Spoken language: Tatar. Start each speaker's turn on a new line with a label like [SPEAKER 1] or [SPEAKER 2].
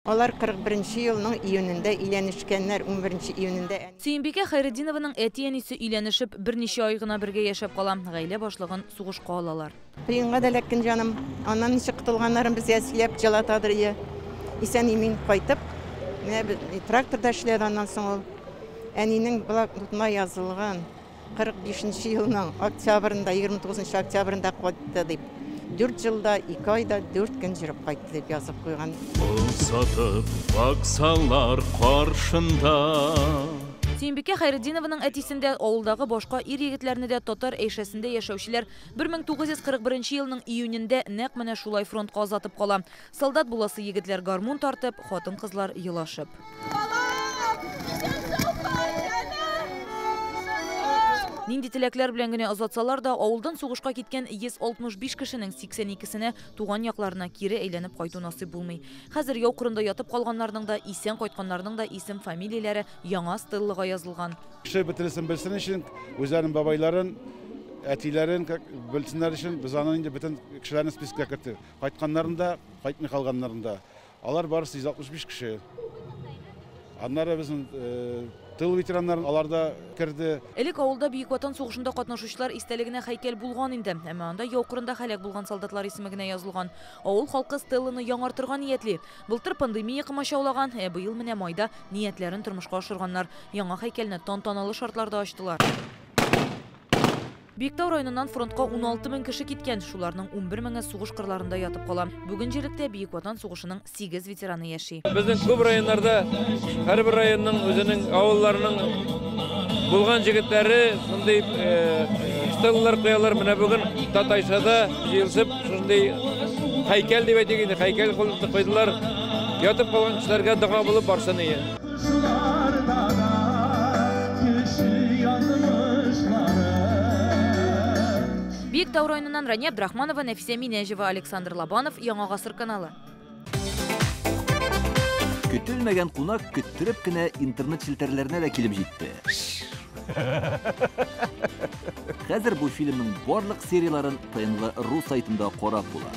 [SPEAKER 1] Алар 41 елның июнендә өйләнешкәннәр, 11 июнендә.
[SPEAKER 2] Сөембикә Хәйретдинованың әти-әнисе өйләнешеп, берничә ай гына бергә яшәп кала. Гаилә башлыгын сугышка алалар.
[SPEAKER 1] Пленга да эләккән җаным. Аннан ничек котылганнарын безгә сөйләп җылатадыр ие. Исән-имин кайтып, менә тракторда эшләде аннан соң ул. Әнинең блокнотына язылган 45 елның октябрендә, 29 октябрендә кайтты дип. 4 елда, 2 айда, 4 көн жүреп кайтты дип язып куйган.
[SPEAKER 3] Озатып вокзаллар каршында.
[SPEAKER 2] Сөембикә Хәйретдинованың әтисендә авылдагы башка ир-егетләрне дә Татар Әйшәсендә яшәүчеләр 1941 елның июнендә нәкъ менә шулай фронтка озатып кала. Солдат буласы егетләр гармун тартып, хатын-кызлар елашып. Нинди теләкләр белән генә озатсалар да, авылдан сугышка киткән 165 кешенең 82-сенә туган якларына кире әйләнеп кайту насыйп булмый. Хәзер яу кырында ятып калганнарның да, исән кайтканнарның да исем фамилияләре яңа стеллага язылган.
[SPEAKER 4] Кеше бөтенесен белсен өчен, үзләренең бабайларын, әтиләрен белсеннәр өчен без аны инде бөтен кешеләрне спискка керттек. Кайтканнарын да, кайтмый калганнарын да. Алар барысы 165 кеше. Аннары безнең тыл ветераннарын алар да керде.
[SPEAKER 2] Элек авылда Бөек Ватан сугышында катнашучылар истәлегенә һәйкәл булган инде. Әмма анда яу кырында һәлак булган солдатлар исеме генә язылган. Авыл халкы стелланы яңартырга ниятли. Былтыр пандемия комачаулаган, ә быел менә майда ниятләрен тормышка ашырганнар. Яңа һәйкәлне тантаналы шартларда ачтылар. Биектау районыннан фронтка 16 мең кеше киткән, шуларның 11 меңе сугыш кырларында ятып кала. Бүген җирлектә Бөек Ватан сугышының 8 ветераны яши.
[SPEAKER 5] Безнең күп районнарда һәрбер районның үзенең авылларының булган җегетләре шундый стеллар куялар. Менә бүген Татайшада җыелышып шундый һәйкәл дип әйтик инде, һәйкәл куйдылар. Ятып калган кешеләргә дога булып барсын ие.
[SPEAKER 2] Биектау районыннан Рания Абдрахманова, Нәфисә Минәҗева, Александр Лобанов, Яңа Гасыр каналы.
[SPEAKER 6] Көтелмәгән кунак көттереп кенә интернет челтәрләренә дә килеп җитте. Хәзер бу фильмның барлык серияларын ТНВ.ру сайтында карап була.